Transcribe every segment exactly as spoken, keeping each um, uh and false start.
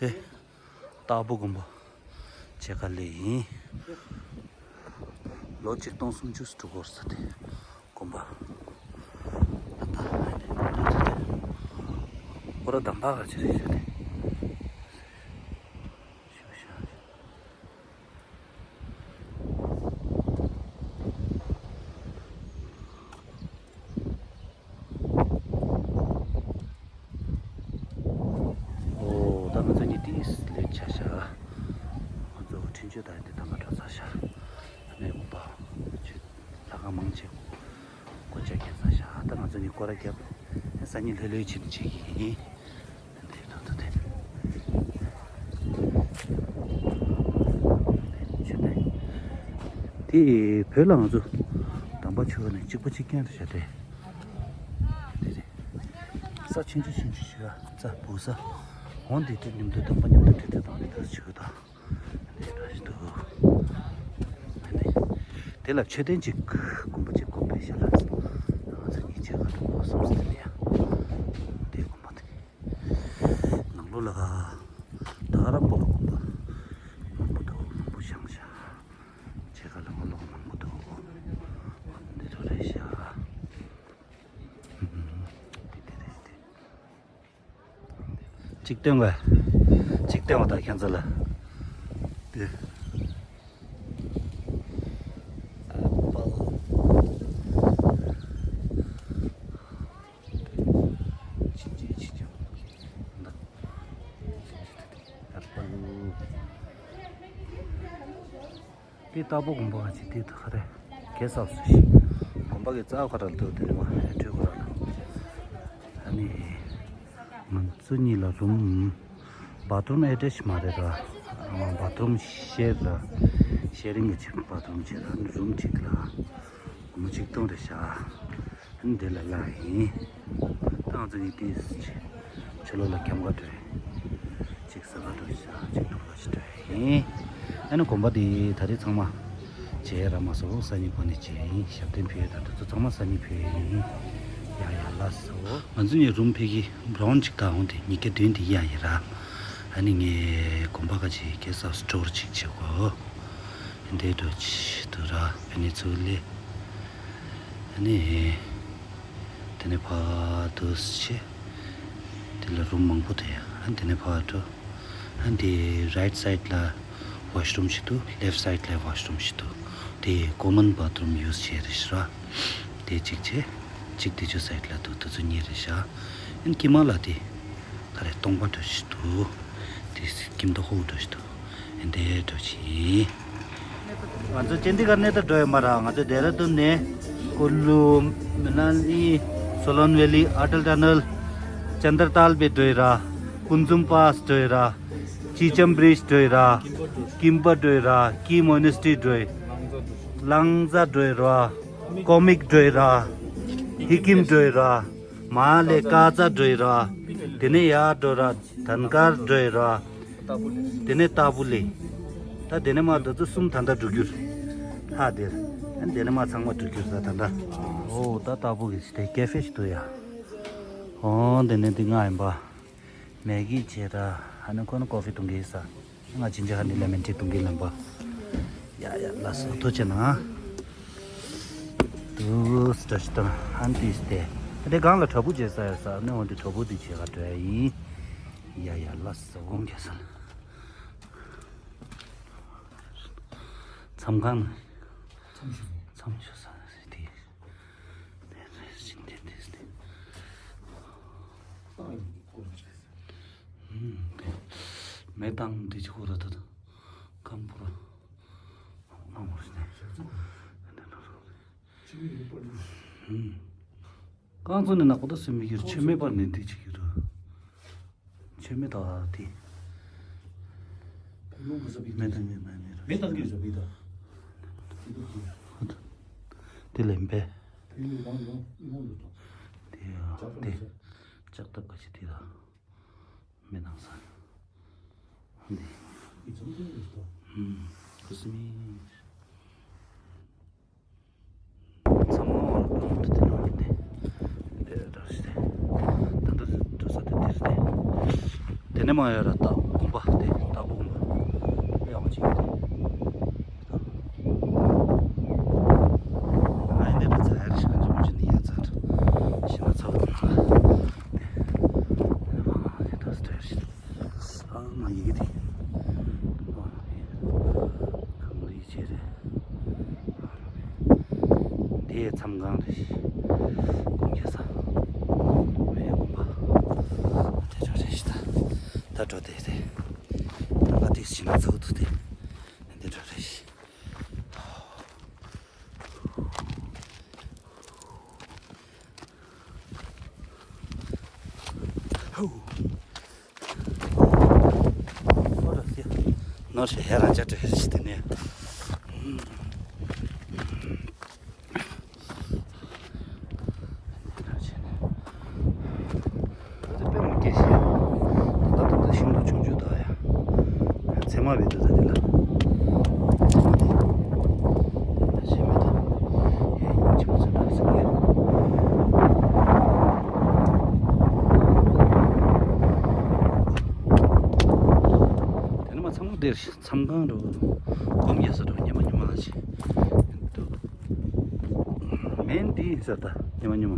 དེ། སྟག་ཕུ་དགོན་པ་ཕྱེད་ཀ་ལས་ཡིན། ལོ་ཆིག་སྟོང་སུམ་ཅུ་སོ་དྲུག་འགོར་ས་དེ། དགོན་པ། ད་ལྟ་ཨ་ནི་ཁོ་ར་དམ་པ་ག་ཅི་རེད་ཤག་དེ། ཨོ་ད་ང་ཚོ་གཉིས་ཏིས་ལེ་ཆ་ཤག་ང་ཚོ་འཕྲིན་བཅོལ་དང་འདི་དམ་པ་འགྲོ་ཚར་ཤག་ཨ་ནི་དགོན་པ་ཆུ་ལྷ་ཁང་མང་ཆེ་སྒོ་ཕྱེ་ཁྱེར་ཚར་ཤག་ད་ང་ཚོ་གཉིས་སྐོར་ར་བརྒྱབ། སང་ཉིན་ལྷོད་ལྷོད་བྱེད་དུ་བྱེད་ཀྱི་ཡིན། དེ་བོད་ལ་ང་ཚོ་དམ་པ་ཆོས་ནས་གཅིག་པ་གཅིག་རྐྱང་རེད་བྱ་སྟེ། དེ་རེད། ས་ཆུང་ཆུང་ཆུང་ཆུང་ཞིག་ཨ་རྩྭ་བུ་ས། འོང་དེ་དེ་མཉམ་དུ་དམ་པ་མཉམ་དུ་འབྲེལ་འབྲེལ་བཏང་ནས་ད་ཆོས་དང་། དེ་འདྲ་ཞིག་འདུག་དེ་ལ་མཆོད་རྟེན་གཅིག་དགོན་པ་གཅིག་དགོན་པའི་ཞལ་ལག་ང་ཚོ་གཉིས་ཆེ་ག་འགྲོ་བསམ་སྲིད་ནས་ཡ། དེ་དགོན་པ་དེ། ནང་ལོགས་ལ་ད་ག་རང་པོ་ལ་དགོན་པ་མང་པོ་འདུག་མང་པོ་བཞེངས་ཤག་ཕྱེད་ཀ་ལ་ང་ལོགས་མང་པོ་འདུག་འདི་ཚོ་རེད་ཤག་འདི་དེ་རེད་དེ། གཅིག་སྟོན་དགོས། གཅིག་སྟོན་བ་དང་ཁྱེད་ཚོ་ལ། འདི། ཨ་པལ། ཕྱིན་ཆད་ཕྱིན་ཆད། ཨ་པལ། དེ་སྟག་ཕུ་དགོན་པ་ག་ཅིག་དེ་ད་ག་རེ། གེ་སི་ཧའུ་སི་ཞིག་དགོན་པ་གི་རྩ་བ་ཁ་ར་ལ་འདུག་དེ་ནི་མ་ཨེ་འཁྲུལ་ཁ་ར་ལ། ཨ་ནི། ང་ཚོ་གཉིས་ལ་རུམ། བ་ཐི་རུམ་ཨེ་ཊེཆ་མ་རེད་ར། བ་ཐི་རུམ་ཤེར་ར། ཤེ་རིང་གི་ཅིག་བ་ཐི་རུམ་བྱེད་ར་ནི་རུམ་གཅིག་ལ། སྒོར་མོ་ཆིག་སྟོང་རེད་ཤག་ཨ་ནི་དེ་ལ་ལ་ཡིན། ད་ང་ཚོ་གཉིས་ཏིས་ཕྱི་ལོགས་ལ་འཁྱམ་ག་འགྲོ་ཡིན། གཅིག་ཟ་ག་འགྲོ་ཤག་གཅིག་འཐུང་ག་ཞིག་འགྲོ་ཡིན། ཨ་ནི་དགོན་པ་འདི་ད་རེས་ཚང་མ་མཇལ་རག་མ་སོང་། སང་ཉིན་གོ་ནས་མཇལ་ཡིན། ཞབས་བརྟན་ཕུལ་ཡས་དང་དེ་ཚོ་ཚང་མ་སང་ཉིན་ཕུལ་ཡས་ཡིན། ཡ་ཡ་ལགས་སོ། ང་ཚོ་གཉིས་རུམ་ཕ་གི་བྷི་རའུན་གཅིག་དང་འོང་དེ་ཉིས་བརྒྱ་བདུན་དེ་ཡ་ཡིན་ར། ཨ་ནི་ངས་དགོན་པ་ག་ཅིག་གེ་སི་ཧའུ་སི་ཊུར་གཅིག་བྱེད་དགོས། འདི་འགྲོ་ཆི་འདུག་ར་ཕ་ནི་ཚུར་ལས། ཨ་ནི། དེ་ནས་ཕར་འདུག་སེ་བྱས། དེ་ལ་རུམ་མང་པོ་འདུག་ཡ། ཨ་དེ་ནས་ཕར་འགྲོ། ཨ་དེ་རའིཊ་སའིཌ་ལ་ཝ་ཤི་རུམ་ཞིག་འདུག་ལེཕཊ་སའིཌ་ལ་ཝ་ཤི་རུམ་ཞིག་འདུག་དེ་ཀོ་མན་བ་ཐི་རུམ་ཡུ་སི་བྱས་རེད་ཤག་དེ་གཅིག་བྱས། གཅིག་དེ་ཆུ་སའིཌ་ལ་འདུག་དེ་ཚོ་གཉིས་རེད་ཤག་ཨ་དཀྱིལ་མ་ལ་དེ། ག་རེ་སྟོང་པ་འདྲ་ཞིག་འདུག་དེ་སྐྱིད་མདོག་ཁ་པོ་འདྲ་ཞིག་འདུག་ཨེ་འདྲ་འདྲ་ཞིག་ཡིན། ང་ཚོ་ཅན་ཌི་གྷར་ནས་ད་འགྲོ་ཡོད་མ་རེད། ང་ཚོ་ལྡེ་ར་ལྡུན་ནས་ཀུ་ལུ། མ་ན་ལི། སོ་ལོན་ཝེ་ལི། ཨ་ཊལ་ཊ་ནལ། ཅན་དར་ཏཱལ་བྷེ་འགྲོ་ཡོད་ར། ཀུན་ཛུམ་པཱས་འགྲོ་ཡོད་ར། ཅི་ཅམ་བྷི་རིཇ་འགྲོ་ཡོད་ར། ཀིམ་པ་འགྲོ་ཡོད་ར། ཀི་མོ་ནེ་སི་ཊི་རི་འགྲོ་ཡོད། ལང་ཙ་འགྲོ་ཡོད་ར། ཀོ་མིག་འགྲོ་ཡོད་ར། ཧི་ཀིམ་འགྲོ་ཡོད་ར། མ་ལེ་ཀ་ཙ་འགྲོ་ཡོད་ར། དེ་ནས་ཡར་འགྲོ་ར། དན་དཀར་འགྲོ་ཡོད་ར། དེ་ནས་སྟག་ཕུ་ལས། ད་དེ་ནས་མར་འདི་ཚོ་གསུམ་ད་ལྟ་འགྲོ་རྒྱུ་རེད། ཧ་དེར། ཨ་དེ་ནས་མར་ཚང་མ་འགྲོ་རྒྱུ་རེད་ད་ད་ལྟ། ཨོ་ད་སྟག་ཕུ་གི་དེ་ཀེ་ཧྥེ་ཞིག་འདུག་ཡ། ཨོ་དེ་ནས་འདི་ང་ཡིན་པ། མེ་གི་བྱེད་ར། ཨ་ནི་ཁོ་ན་ཀོ་ཧྥི་འཐུང་གི་ཡིན་ས། ང་ཅིན་ཅི་ཧ་ནི་ལེ་མོན་ཊི་འཐུང་གི་ལམ་པ། ཡ་ཡ་ལགས་སོ་ཐུགས་རྗེ་གནང་། དུ་སི་ཏྲ་ཤི་ཏང་ཧན་ཏིས་ཏེ། དེ་སྒང་ལ་བྲག་ཕུག་མཇལ་ས་ཡོད་ས་ནི་འོན་ཏེ་བྲག་ཕུག་དེ་བྱེད་ག་འགྲོ་ཡ་ཡིན། ཡ་ཡ་ལགས་སོ་དགོངས་རྒྱལ་སོང་། མཚམས་ཁང་ནི། མཚམས་ཞུ་ས་ནི་དེ། དེ་རེད་ཅིན་དེ་དེ་སྟེ། མེ་དང་འདི་ཅི་ཁོ་ར་ད་ད་ཀམ་པུ་ར་ཨང་རུ་ནས་རྐང་ཚོ་ནས་ནག་པོ་ད་སེ་མི་གིར་ཆེ་མེ་པར་ནས་འདི་ཅི་གིར་ཆེ་མེ་ད་དེ་མེ་དང་ངས་མེ་མེ་ར་མེ་དང་གིར་ཟ་བི་ད་དེ་ལེམ་པས་དེ་ཡ་དེ་ལྕགས་ཐབ་ག་ཅི་དེ་ད། མེ་དང་ས། འདི། ཨུམ། ཁུ་སིམ་མེ། ཚང་མ་བར་གང་དུ་དེ་ནང་ཡིན་ཏེ། དེ་འདྲ་ཞིག་སྟེ། ད་ལྟ་འགྲོ་ས་དེ་དེ་རེད་དེ། དེ་ ཨེ་མ་ཡོད་ར་ད་དགོན་པ་དེ་ད་བུ་དགོན་པ་ཡག་པོ་ཅིག་ཡོད་དེ། ང་ཡི་འདི་འདྲ་ཚ་ཡ་རེ་ཞིག་འཇོག་གི་ནི་ཡ་ཚ་ཤི་ན་ཚ་བོ་དང་ང་ཡི་ད་སྟོད་ཤི་ཨ་མ་ཡི་གེ་དེ་གང་རེད་ཅེ་རེད། དེའི་མཚམས་ཁང་རེད། དགོན་རྒྱལ་ས། བའི་དགོན་པ། དེ་ཚོ་རེད་ཤི་ད། ད་འགྲོ་དེ་རེད། ད་ང་དེ་ཤི་ན་ཚ་བོ་དུ་དེ། འདི་འདྲ་རེད། ཧུ། ནོར་ཧེ་རང་ཅག་འདྲ་ཞིག་དེ་ནས། ད་ལྟ་དཔེ་མི་སྐྱེ་ཞིག་ད་ལྟ་ད་ཤིང་ཏོག་ཆུང་ཆུང་དག་ཡ། ཚེར་མ་བེད་དུ་ད་དེ་ལ། ཚེར་མ་དེ། ད་ཤེས་མེད་ད། ཡ་ཡིན་ཆེན་པོ་ཚེར་མ་ཟེར་གི། དེ་ནི་མ་ཚང་མ་དེར་མཚམས་ཁང་འགྲོ། སྒོམ་རྒྱག་ས་འགྲོ་ཉི་མ་ཉི་མ་ཞིག་འདུག་མེན་དེ་ཡིན་ས་ད་ཉི་མ་ཉི་མ།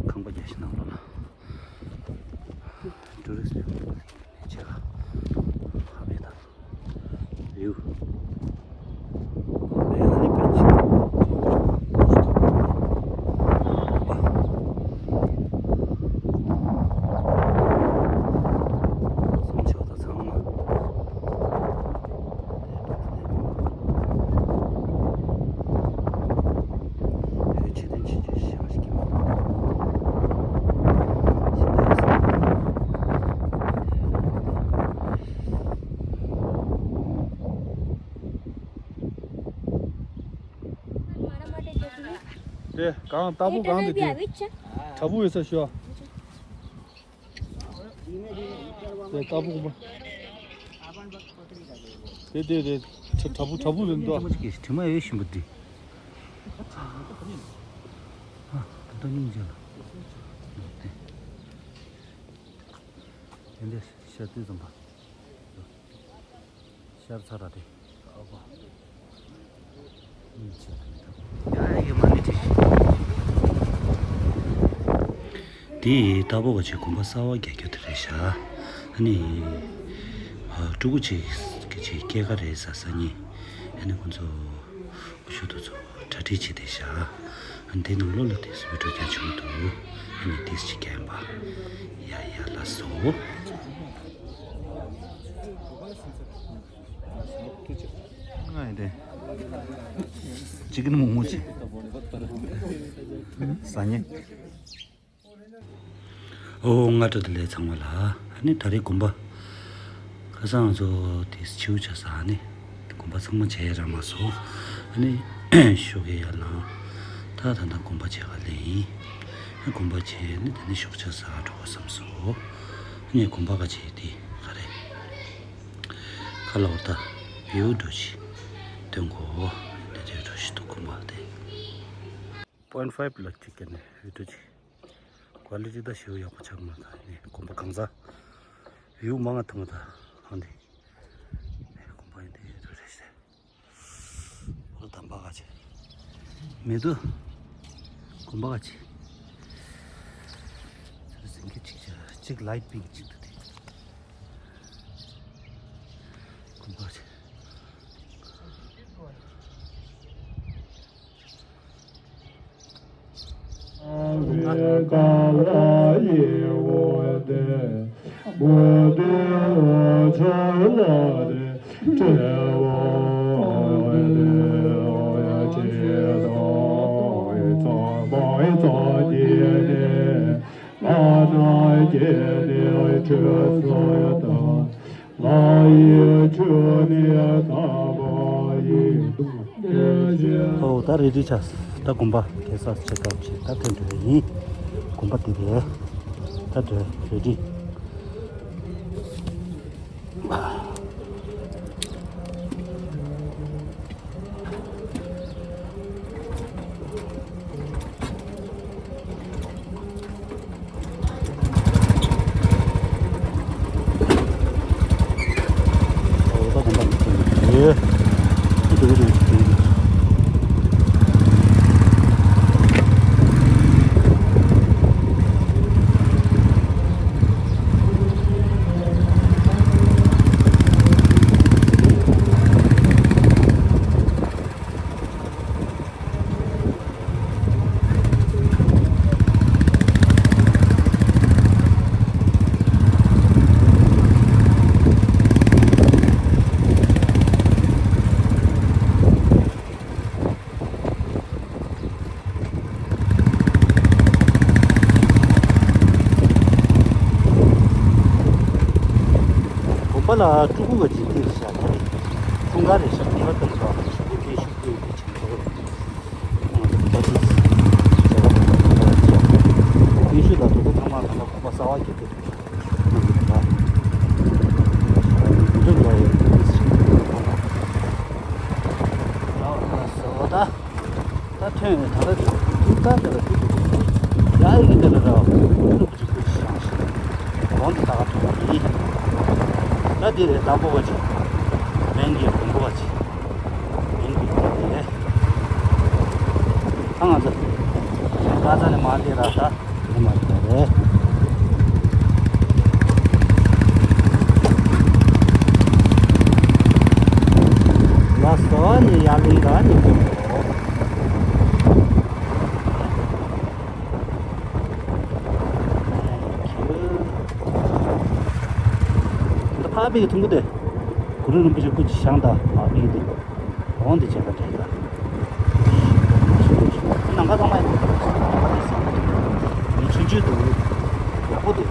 ཁང་པ་རྒྱག་ཤི་ནང་ལོགས་ལ། ཊུ་རི་སི་ཊི་ཡོང་བ་ལ་ཡིན་ནས་ཆེ་ག་ཧ་མེད་ད། ཡུ། ཧེ་ལི་པེ་ཌི། སུམ་ཆོག་ད་ཚང་མ། དེ་གང་ལྟ་བུ་གང་གི་དེ། དྲ་བུ་ཡོད་ས་ཞོ། དེ་ལྟ་བུ་གོ། དེ་དེ་དེ་དྲ་བུ་དྲ་བུ་རེད་འདུག་དྲི་མ་ཡོད་བཞིན་པ་འདི། ད་ལྟ་སྙིང་རྗེ་ལ། དེ་འདི་ཤར་དུས་ཙམ་པ། ཤར་ཚ་ར་དེ། ཨོ་པ། ཡ་ཡ་མ་ནི་དེ། དེ་ལྟ་བུ་ག་ཅིག་དགོན་པ་གསར་བ་རྒྱག་རྒྱུ་དེ་རེད་ཤག་ཨ་ནི། ཕྲུ་གུ་ཅིག་གི་ཅིག་སྐྱེས་ཀ་རེད་ཟ་ས་ནི། ཨ་ནི་ཁོང་ཚོ། ཤུ་དུ་ཚོ་གྲ་སྒྲིག་བྱེད་དེ་ཤག་ཨ་ནི་དེ་ནང་ལོགས་ལ་དེ་སུ་བི་ཀྲོ་རྒྱག་ཆུང་འདུག་ཨ་ནི་དེ་ཅིག་རྒྱག་ཡིན་པ། ཡ་ཡ་ལ་སོ། ང་ཡི་དེ། ཅི་གི་ནི་མོ་མོ་ཅི། ཟ་ཉེ། ཨོ་སྔ་དྲོ་བདེ་ལེགས་ཚང་མ་ལ། ཨ་ནི་ད་རེས་དགོན་པ། ཁ་སང་ང་ཚོ་དེ་ཆིའུ་ཆ་ས་ཨ་ནི། དགོན་པ་ཚང་མ་མཇལ་རག་མ་སོང་། ཨ་ནི་ཞོགས་ཀས་ཡར་ལངས། ད་ད་ལྟ་དགོན་པ་མཇལ་ག་སླེབས་ཡིན། ཨ་དགོན་པ་མཇལ་ནི་ད་ནི་ཞོགས་ཇ་ཟ་ག་འགྲོ་དགོས་བསམ་སོང་། ཨ་ནི་དགོན་པ་ག་ཅིག་དེ་ག་རེ། ཁ་ལ་འོ་ད་བེའུ་འགྲོ་ཞིག་སྟོན་གོ། དེ་དེ་འགྲོ་ཞིག་འདུག་དགོན་པ་དེ། པོའིན་ཕའིབ་ལ་གཅིག་གི་ནས་བི་ཌིའོ་གཅིག་ཀོ་ལི་ཊི་ད་ཞེ་པོ་ཡག་པོ་ཆགས་མ་ཐག་ནས་དགོན་པ་གང་ས་བིའུ་མང་ང་ཐང་ད་ཧང་དེ་ནས་དགོན་པ་ཡིན་དེ་རུ་རེད་ཤག་ཨོ་དམ་པ་ག་ཆེ་མེ་ཏོ་དགོན་པ་ག་ཆེ་ཟེར་ཟིན་གི་གཅིག་ཆ་གཅིག་ལའིཊ་པིང་གཅིག་ཏུ་དེ་དགོན་པ་ག་ཆེ། ཨོ་ད་རེ་ཌི་ཆགས། ད་དགོན་པ་གེ་སར་ཆེ་ཁག་ཆེ་ད་ཐོན་འགྲོ་ཡིན། དགོན་པ་འདི་རེད། ད་འགྲོ་རེ་ཌི། ལ་སྤྲུལ་སྐུ་ག་ཅིག་དེ་རེད་ཤག་དེ་རེད། འཁྲུངས་སྐར་རེད་ཤག་འཁྲུངས་སྐར་དེ་ཚོ་ཤུགས་ཀྱིས་ཤུགས་ཀྱིས་དེ་བྱེད་མི་ཐུབ་རེད། ང་ཚོ་པར་ཊི་ཟེར་བ་དང་པར་ཊི་ཡག་ཤོས་དང་དོ་དོ་ཚང་མ་ད་ལྟ་དགོངས་པ་གསར་བ་སྐྱེས་ཏེ་རེད། ང་ཚོ་ད་ལྟ་འགྲོ་འགྲོ་ཡོད་ཟེར་ཞིག་ད་ད་ད་ད་ཐོན་ད་ད་ད་ད་ད་ད་ཡ་ཡི་གེ་དེ་ལ་ར་ཀུ་རུ་ཀུ་ཅི་ཀུ་ཅི་ཤང་ཤི་གོང་དུ་ད་ག་ཐོན་ཡིན། ད་དེ་རེད། དང་པོ་བ་ཅི་མེན་གྱི་དང་པོ་བ་ཅི་མེན་གྱི་དེ་རེད། ད་ང་ཚོ་ད་ཚ་ནས་མ་དེ་ར་ད་དེ་མ་དེ་རེད། ལ་སོ་ནི་ཡ་ལི་ར་ནི་དེ་རེད། འདི་ཕ་བི་གི་ཐུང་གུ་དེ། གུ་རུ་རིན་པོ་ཆེ་སྐུ་ཅི་ཞང་དང་ཕ་བི་གི་དེ། འོང་དེ་བྱས་པ་དྲན་ད། ནམ་མཁའ་ཐོག་མ་ཡིན་པ་དེ་བྱས་པ་དེ་བསམ་པ་དེ། མི་ཆུང་ཆུང་དུ་ཡག་པོ་དེ།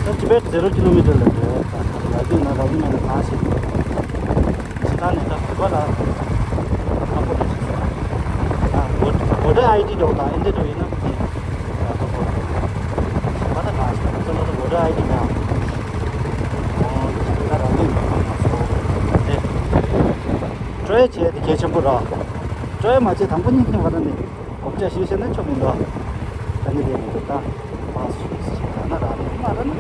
ད་ཅི་བེད་ཛེ་རོ་ཀི་ལོ་མི་ཊར་ལ་འགྲོ་ཡ་ད་ཡ་དུས་ན་ར་ལུ་མེ་ལ་གང་ཞིག་ཅི་ད་ནས་ད་བོད་པ་ལ་ཁམ་པོ་ལ་ཞིག་ད་བོ་བོ་ཊར་ཨའི་ཌི་འགྲོ་ད་ཨིན་དེ་འགྲོ་ཡིན་ན་ཁོ་ཚོས་ད་ཁོ་ཚོ་ཞིག་པ་ད་གང་ཞིག་ད་ཚོ་ད་བོ་ཊར་ཨའི་ཌི་མེད་ཨང་། ཨོ་ད་ར་ལུ་མེ་ལ་གང་སོ་དེ་སྤྲོད་བྱས་དེ་གལ་ཆེན་པོ་ར། སྤྲོད་མ་བྱས་དང་པོ་ཉིད་ནས་བ་ད་ནི། བགོ་བཤའ་ཞུས་བྱས་ན་ཆོག་མི་འདུག་ད་ནི་དེ་མི་འདུག་ད་མ་ཞུས་ཞེས་ད་ན་རག་ནི་མ་རག་ན་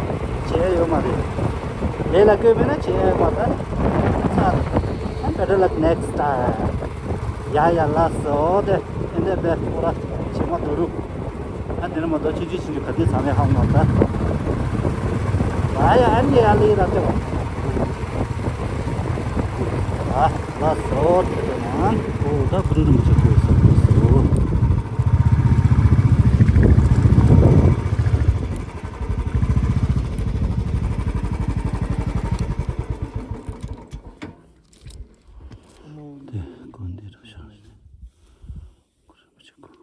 བྱས་ཡོད་མ་རེད། ལས་ལ་བཀོད་མེད་ན་བྱས་ཡོད་མ་རེད། ཚར། Better luck next time. ཡ་ཡ་ལགས་སོ། དེ་ཨེ་འདྲ་བས་ཁོ་ར་བྱེ་མ་དོ་རུ། ཨ་དེ་ནི་མ་གཏོགས་ཆུང་ཆུང་ཆུང་ཆུང་ག་དུས་ཚང་མས་ཧ་གོ་ད། ཡ་ཡ་ཨ་ནི་ཡ་ལི་ར་ཏེ་བ། ཨ། ལ་སོ་དེ་ནང་ཨོ་ད་གུ་རུ་རིན་པོ་ཆེ་བཀོད་ས་བཀོད་སོ། དེ་དགོན་སྡེ་རུ་བཞག་ནས་གུ་རུ་རིན་པོ་ཆེ་བཀོད།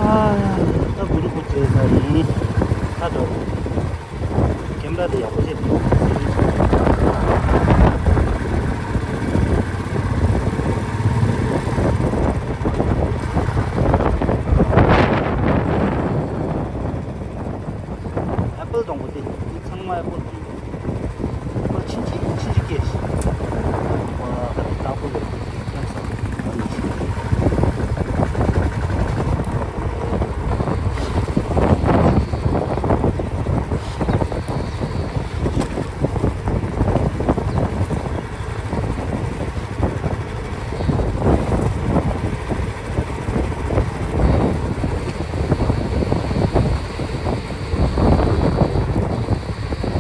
ཨ། ད་གུ་རུ་སྐུ་བྱེད་ས་ཡིན། ད་འགྲོ། ཁེམ་ར་དེ་ཡག་པོ་བྱེད། ཨེ་པལ་སྡོང་པོ་དེ་དེ་ཚང་མ་ཨེ་པལ་སྡོང་པོ། ཨེ་པལ་ཆུང་ཆུང་ཆུང་ཆུང་སྐྱེས་ཤིང་། བ་ད་དེ་བདག་པོ་ཡོད་ཀྱང་ས་ཨ་ནི་ཆུང་ཆུང་།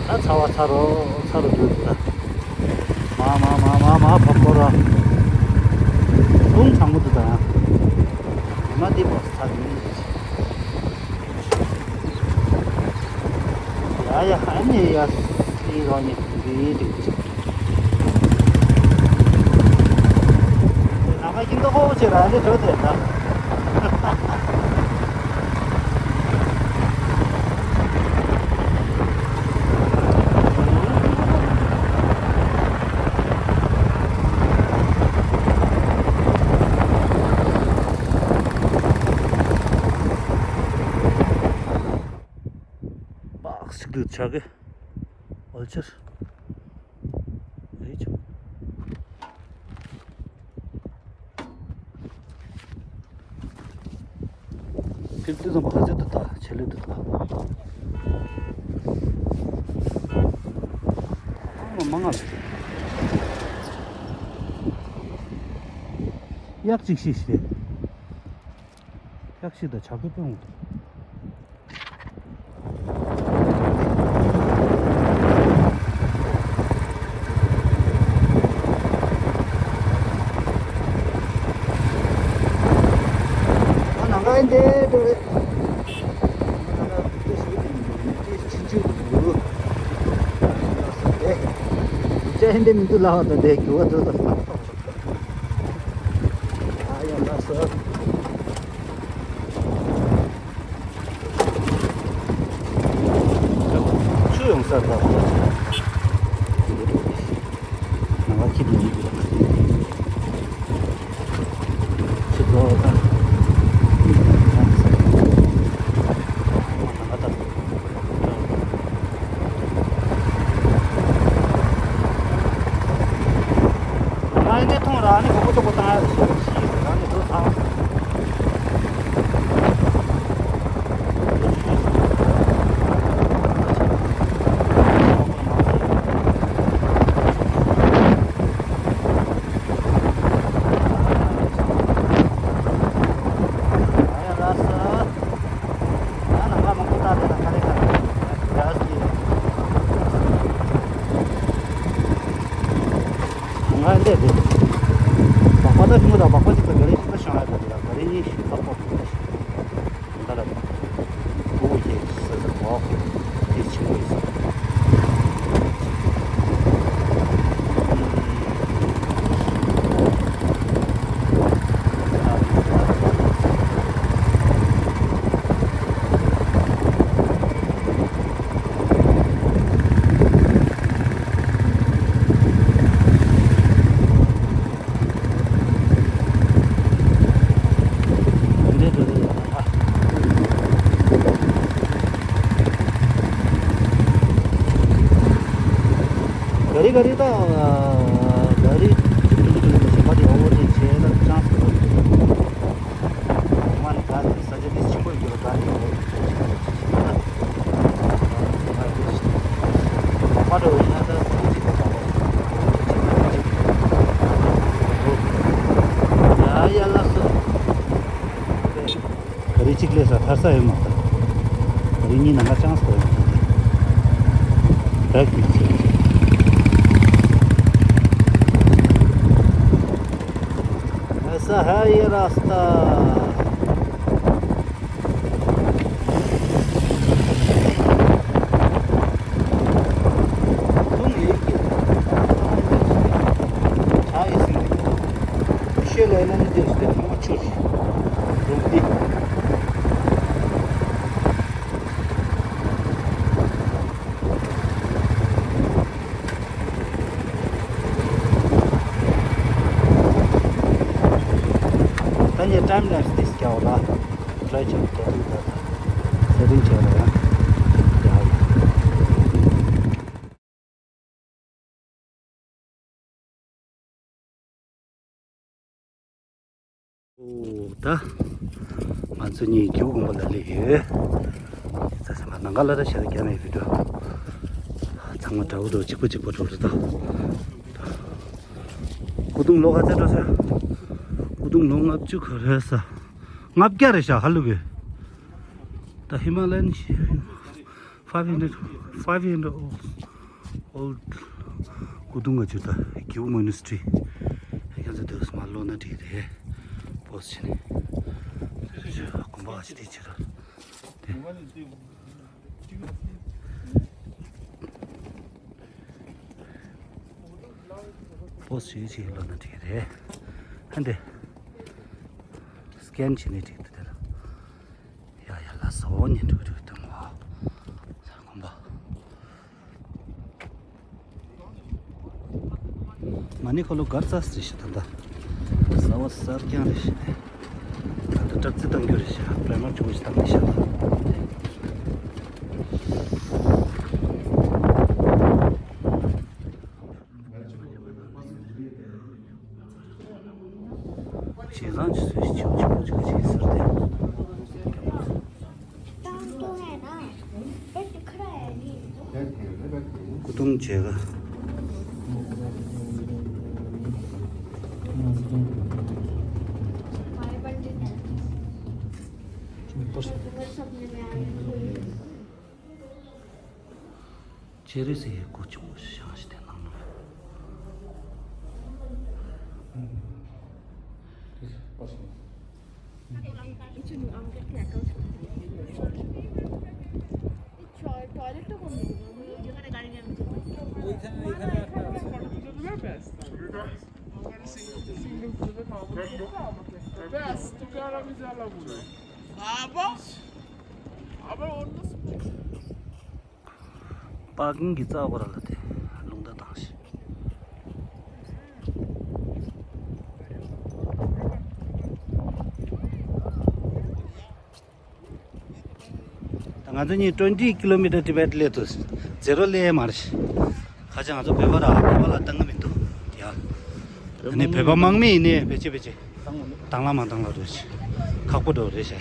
ད་ཚ་བ་ཚ་རོ་ཚ་རོ་འདུག་ད། མ་མ་མ་མ་མ་བབ་པོ་ར། དཔུང་ཚང་མོ་འདུག་ད། མ་འདི་བ་ཚ་འདུག་ཡ་ཡ་ཨ་ནི་ཡ་སི་རོ་ནི་འདི་འདི་འདི། ནམ་མཁའ་ཀྱི་མདོག་ཁོག་ཆེ་ར་ནི་འགྲོ་དེ་ད། སྦག་ཞིག་ཏུ་ཆག་གི། འོལ་ཕྱིར། ཨེ་ཆུ། དུས་ཙམ་པ་ཧ་ཟེར་དུ་ད་ཆེ་ལེ་དུ་ད། ཨ་མ་མ་ང་གཡག་ཅིག་ཤི་ཤི་རེད། གཡག་ཤི་ད་ཇག་པའི་དཔོན་འོང་། ཨ་ནང་ག་ཨེ་འདྲས་འགྲོ་རེད། ཨ་ནང་ག་ཨེ་འདྲས་ཞིག་འདུག་ཅེས་ཕྱིན་ཆུ་འདུག་ཅེས་ཨེ་འདྲས་མི་འདུག་ལ་བ་ད་དེ་གི་བ་དུ་ད། ཨ་ཡ་ལ་སོ། ཆུ་ཡོང་ས་ད། ནང་ལ་ཁྱི་དེ་ཡིན་གྱི་རེད། ཆུ་རྫོགས་ད། ནང་ལ་ད། ང་ཡི་འདི་མཐོང་ར་ནི་གོ་གོ་ཏོ་གོ་བཏང་ཡ་ཞིག་ཞིག་ར་ནི་འདུག་ཐང་། ང་འདི་རེད། སྦག་སྦག་ད་ཉུང་ར་སྦག་སྦག་ཅིག་ད་ག་རེ་ཞིག་ད་བཤང་ཡ་ད་རེད། ག་རེ་ཉིན་ཞིག་ད་ཕོག་ད་ར་ཁུ་བོ་ཡེ་ས་ས་བོ་དེ་ཆེན་པོ་ཡིན་ས། ག་རེ་ག་རེ་དང་ག་རེ་ཅིག་ཏུ་ཏུ་ཏུ་ཞེས་པ་དེ་ཨོ་ཝར་ཊེག་བྱས་ན་ཅང་སི་ལ་ཡོད། ང་ནི་ག་ནས་ས་ཆ་འདི་ཆེན་པོ་ཡོད་ག་ནས་ཡོད། མ་འགྲོ་བའི་ཡ་ད་ཅིག་ད་ཡ་ཡ་ལ་སོ། ག་རེ་གཅིག་ལས་ས་ཐར་ས་ཡོད་མ་ད། ག་རེ་གཉིས་ནང་ལ་ཅང་སོ་ཡོད་མ་ད། བྲག་གི་ཚེ། ཨ་ས་ཧ་ཡེ་ར་སྟ། ད་ངས་ཊའིམ་ལེབ་སི་འདི་སྐྱེལ་བ་ལ། ཊྲའི་བྱེད་དུས་ད་ལྟ་སེ་ཊིང་བྱས་ལ་ཡང་ཡག་ཡོད། ཨོ་ད་ང་ཚོ་གཉིས་སྒེའུ་ཁུང་པ་ལ་སླེབས་ཡོད། ཙ་ས་མ་ནང་ག་ལ་ར་ཤར་རྒྱ་མེད་བི་ཌིའོ་ཚང་མ་འདྲ་བོ་འདྲ་བོ་གཅིག་པ་གཅིག་པ་འགྲོ་རེད་ད། སྐུ་གདུང་ལོ་ག་ཚད་འགྲོ་ས། སྐུ་གདུང་ལོ་ལྔ་བཅུ་ག་རེ་ས། ལྔ་བརྒྱ་རེད་ཤག་ཧ་ལུ་གི། ད་ཧི་མ་ལ་ཡན་ཕའིབ་ཧན་ཌེ་རེཌ་ཕའིབ་ཧན་ཌེ་རེཌ་ཨོལ་ཌི་སྐུ་གདུང་ང་ཚོ་ད་སྒེའུ་མོ་ནུ་སི་ཊི་ཡ་ཁྱེད་ཚོ་དུས་མ་ལོ་ན་བྲིས་རེད། པོ་སི་ཊི་བྱས་ནས་དགོན་པ་ཨ་ཅི་དེ་བྱེད་ར་དེ། པོ་སི་ཊི་ཞིག་ལོ་ན་བྲིས་རེད། ཧན་དེ་སི་ཀེན་བྱས་ནས་བྲིས་འདུག་དེ་ལ། ཡ་ཡ་ལ་སོ་ཉིན་འགྲོ་འགྲོ་དུ་ངོ་། ས་ཁོམ་པ། མ་ཎི་འཁོར་ལོ་གར་ཙ་སི་ཞིག་ད་ད། ས་བ་སར་ཀྱང་རེ་ཞིག་ནས། ད་ད་སྲབ་རྩི་བཏང་རྒྱུ་རེ་ཞིག་པྲ་མར་ཆུ་བོ་ཞིག་བཏང་ནས་ཞག་ད། བྱས་ཙང་ཆུ་ཚོད་ཆུ་ཆུ་ཆུ་ཆུ་ཟེར་ཏེ། ཏུང་བྱེད་ག་ཅེ་རེ་སི་ཡི་སྒོ་ཆུང་ཞིག་བཞེངས་ཤིང་དེ་ནང་ལ། པར་ཀིང་གི་རྩ་བར་ལ་དེ་རླུང་རྟ་བཏང་ཞིང་། ད་ང་ཚོ་གཉིས་twenty kilometer Tibet སླེབས་ཐུབ། zero སླེབས་མ་རེད། ཁ་ཆེ་ང་ཚོ་བོད་པ་ར་བོད་པ་ལ་བཏང་གི་མི་འདུག་ཡ། ཨ་ནི་བོད་པ་དམག་མི་ཡིན་ནའི་ཕལ་ཆེར་ཕལ་ཆེར་བཏང་ལ་མ་བཏང་ལ་རེད། ཁག་པོ་འགྲོ་རེད་ཤག་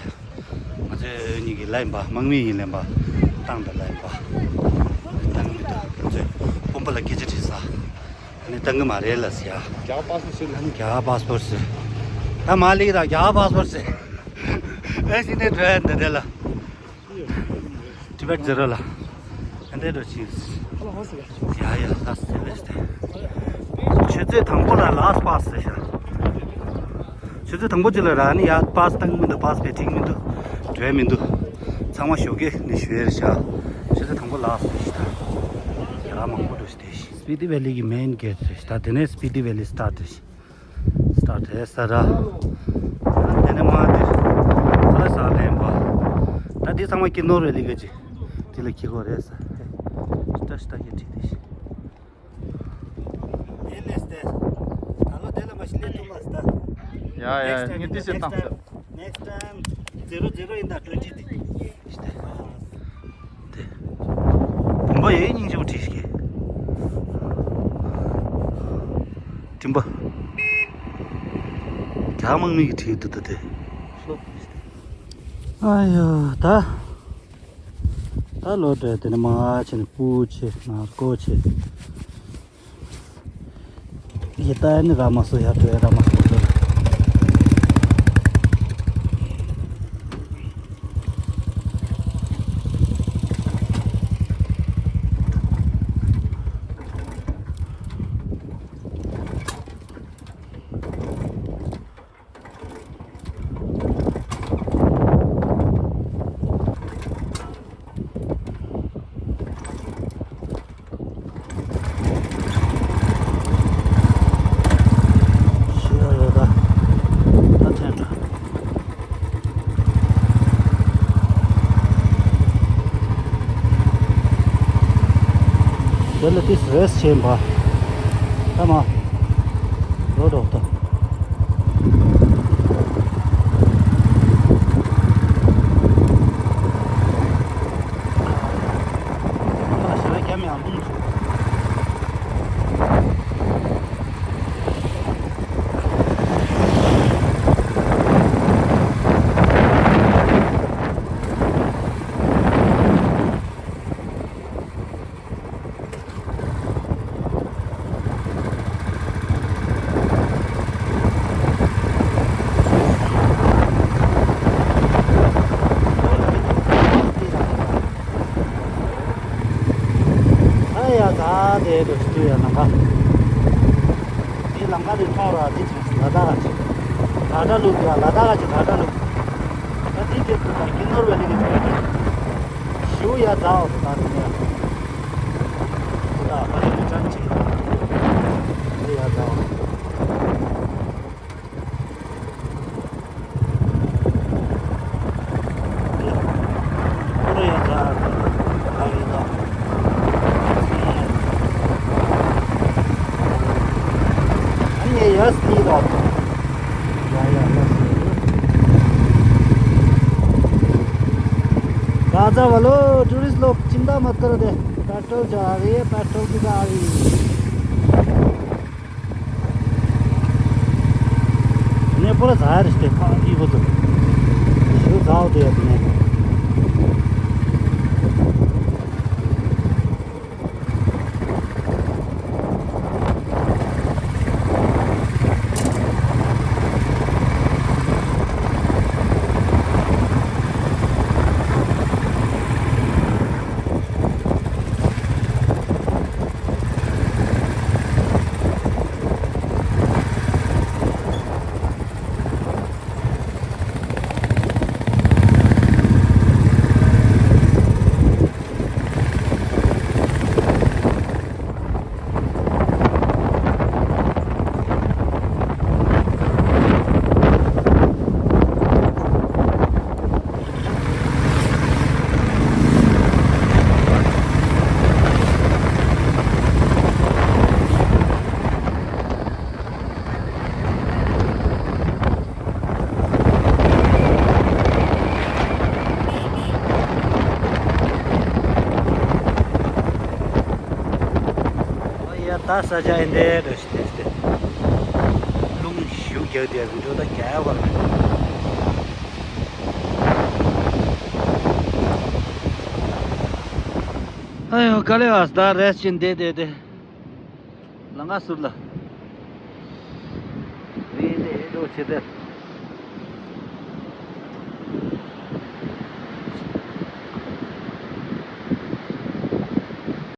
ང་ཚོ་གཉིས་ཀྱི་ལ་ཡིན་པ་དམག་མི་ཡིན་ལེན་པ་བཏང་པ་ལ་ཡིན་པ། བཏང་གི་མི་འདུག་ང་ཚོས་དཔོན་པོ་ལ་སྐད་ཆ་དྲིས་ས། ཨ་ནི་བཏང་གི་མ་རེད་ལ་ཟེར་ཡ། རྒྱ་པཱ་སི་པོར་ཊི་ཟེར་ལ་ནི་རྒྱ་པཱ་སི་པོར་ཊི་ཟེར། ད་མ་ལིག་ར་རྒྱ་པཱ་སི་པོར་ཊི་ཟེར། ཨེ་ཤི་ནས་འགྲོ་ཡ་འདི་འདྲ་ལ། Tibet zero ལ། ཨ་འདྲ་འགྲོ་ཅིག་ཡ་ཡ་ལ་སི་ལེ་སི་ཏེ། ཆུ་ཚོད་དང་པོ་ལ་ལ་སི་པཱ་སི་ཟེར་ཤག་ཆུ་ཚོད་དང་པོ་ཅིག་ལ་ར་ནི་ཡ་པཱ་སི་བཏང་གི་མི་འདུག་པཱ་སི་བེ་ཁྲིད་མི་འདུག་འགྲོ་ཡ་མི་འདུག་ཚང་མ་ཞོགས་ཀས་ནི་ཞུ་ཡ་རེད་ཤག་ཆུ་ཚོད་དང་པོ་ལ་སི་ཟེར་ཤག་ཡ་མང་པོ་འགྲོ་ཞིག་སྤི་ཏི་ཝེ་ལི་གི་མེན་གེ་ཊི་རེད། ད་དེ་ནས་སྤི་ཏི་ཝེ་ལི་སི་ཊར་ཊི་རེད། སི་ཊར་ཊི་རེད་ས་ར། དེ་ནས་མ་དེ་ཁ་ལ་ས་ལེན་པ། ད་འདི་ཚང་མ་ཀི་ནོར་ཝེ་ལི་གི་ཅི་དེ་ལ་ཁྱི་གོ་རེད་ས། ཧེ་ཤི་ཏ་ཤི་ཏ་གི་ཁྲིད་དེ་ཤི། དེ་ལས་སྟེ། ད་ལོ་དེ་ལ་མ་ཤི་ལེ་ཐུག་མ་སྟ། ཡ་ཡ་ངས་དེ་ཤི་བཏང་ས། Next time zero zero in the twenty དེ། དེ། བུམ་པ་ཡའི་སྙིང་རྗེ་པོ་བྲིས་ཤིག་སྤྲིན་པ། རྒྱ་དམག་མི་གིས་བྲིས་འདུག་ད་དེ། ཨ་ཡ་ད། ད་ལོ་དྲེ་དེ་ནི་མ་ཆེ་ནི་སྤུ་ཆེ་ནར་ཀོ་ཆེ། ཡི་ད་ནི་ར་མ་སོ་ཡ་དྲེ་ར་མ་སོ་དྲེ། ཤི་ཡ་ཡོད་ད། ད་ཐེན་འདྲ། དེ་ལ་ཏིས་རེས་བྱེད་པ། ད་མ། ལོ་ཏོག་ཏོ། ཨ་ཞེ་བའི་རྒྱ་མི་ཡང་ལུང་ཚུགས། ཨ་ཡ་ད་དེ་དུ་སྟུ་ཡ་ནམ་པ། འདི་ལམ་ཁ་དེ་མཐོང་ར་འདི་ཅིག་ལ་དྭགས་ཅིག་ལ་དྭགས་ལུག་ཡ་ལ་དྭགས་ཅིག་ལ་དྭགས་ལུག་ད་འདི་དེ་དུ་ད་ཀི་ནོར་ཝེ་ལི་གི་ཞུ་ཡ་ད་འོ་ད་དེ་ནས་ད་ཕ་རི་དུ་ཅན་ཅིག་ལ་དེ་ཡ་ད་འོ། गाजा वालों, टूरिस्ट लोग चिंता मत करो दे, पेट्रोल चढ़ा रही है, पेट्रोल की गाड़ी। ནས་པོ་ར་ཛ་ཡར་ཤི་ཏེ་ཁ་ཨི་བོ་དུ་ཞུ་ཛའོ་དེ་ཡ་དེ་ནས། ས་ཆ་ཨེ་འདྲའི་འདྲ་ཞིག་དེ་སྟེ། རླུང་ཞུ་རྒྱག་དེ་རི་འགྲོ་ད་རྒྱ་ཡག་པ་རེད། ཨ་ཡོ་དཀའ་ལས་བ་ད་རེས་ཕྱིན་བསྡད་བསྡད་དེ། ལང་ཀ་ཟུར་ལ། རེད་དེ་འགྲོ་ཆེ་དེ།